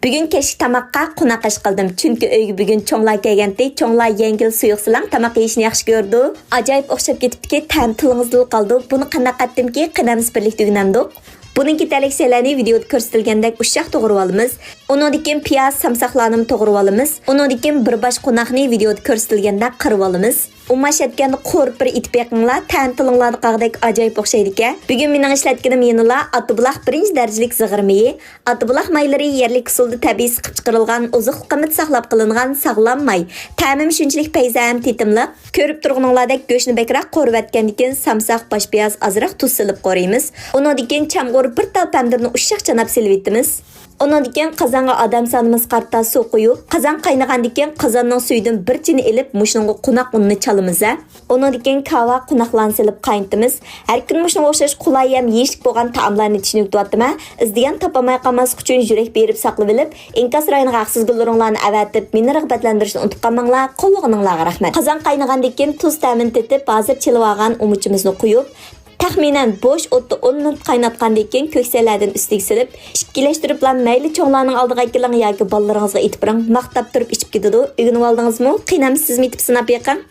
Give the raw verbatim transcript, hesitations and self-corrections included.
بۈگۈن كەچلىك تاماققا قوناق ئاش قىلدىم، چۈنكى ئۆيگە بۈگۈن چوڭلار كەلگەنتى. چوڭلار يەڭگىل سۇيۇق سېلىڭ تاماق يېيىشنى ياخشى كۆرىدۇ. ئاجايىپ ئوخشاپ كېتىپتىكى، تەم تىلىڭىزدىلا قالىدۇ. بۇنى قانداق قىلاتتىمكى؟ قېنى ئەمىسە بىرلىكتە ئۆگىنەمدۇق. بۇنىڭ كېتەرلىك شەيلەرنى ۋىدېئودا كۆرسىتىلگەندەك ئۇششاق توغرىۋالىمىز. ئۇنىڭدىن كېيىن پىياز، سامساقلارنىمۇ توغرىۋالىمىز. ئۇنىڭدىن كېيىن بىر باش قوناقنى ۋىدېئودا كۆرسىتىلگەندەك قىرىۋالىمىز. ئۇماش ئەتكەندە قورۇپ بىر ئېتىپ بېقىڭلار، تەم تىلىڭلاردا قالغۇدەك ئاجايىپ ئوخشايدىكەن. بۈگۈن مېنىڭ ئىشلەتكىنىم يەنىلا ئاتىبۇلاق بىرىنچى دەرىجىلىك زىغىر مېيى. ئاتىبۇلاق مايلىرى يەرلىك ئۇسۇلدا تەبىئىي سىقىپ چىقىرىلغان، ئوزۇقلۇق قىممىتى ساقلاپ قېلىنغان ساغلام ماي. تەمىمۇ شۇنچىلىك پەيزى ھەم تېتىملىق. كۆرۈپ تۇرغىنىڭلاردەك گۆشنى بەكرەك قورۇۋەتكەندىن كېيىن سامساق، باش پىياز، ئازراق تۇز سېلىپ قورۇيمىز. ئۇنىڭدىن كېيىن چامغۇر بىر تال پەمىدۇرنى ئۇششاق چاناپ سېلىۋېتىمىز. ئۇنىڭدىن كېيىن قازانغا ئادەم سانىمىزغا قارىتا سۇ قۇيۇپ، قازان قاينىغاندىن كېيىن قازاننىڭ سۈيىدىن بىر چىنە ئېلىپ، مۇشۇنىڭغا قوناق ئۇنىنى چالىمىز ھە. ئۇنىڭدىن كېيىن كاۋا، قوناقلارنى سېلىپ قاينىتىمىز. ھەر كۈنى مۇشۇنىڭغا ئوخشاش قولايلىق ھەم يېيىشلىك بولغان تائاملارنى تىكىشنى ئۆگىتىۋاتىمەن. ئىزدىگەن تاپالماي قالماسلىق ئۈچۈن يۈرەك بېرىپ ساقلىۋېلىپ، ئىنكاس رايونىغا ھەقسىز گۈللىرىڭلارنى ئەۋەتىپ، مېنى رىغبەتلەندۈرۈشنى ئۇنتۇپ قالماڭلار. قوللىغىنىڭلارغا رەھمەت. قازان قاينىغاندىن كېيىن تۇز تەمىنى تېتىپ، ھازىر چېلىۋالغان ئۇمۇچىمىزنى قۇيۇپ، تەخمىنەن بوش ئوتتا ئون مىنۇت قايناتقاندىن كېيىن كۆكسەرلەردىن ئۈستىگە سېلىپ، ئىككىلەشتۈرۈپلا مەيلى چوڭلارنىڭ ئالدىغا ئەكېلىڭ ياكى بالىلىرىڭىزغا ئېتىپ بېرىڭ، ماختاپ تۇرۇپ ئىچىپ كېتىدۇ. ئۆگىنىۋالدىڭىزمۇ؟ قېنى ئەمىسە سىزمۇ ئېتىپ سىناپ بېقىڭ.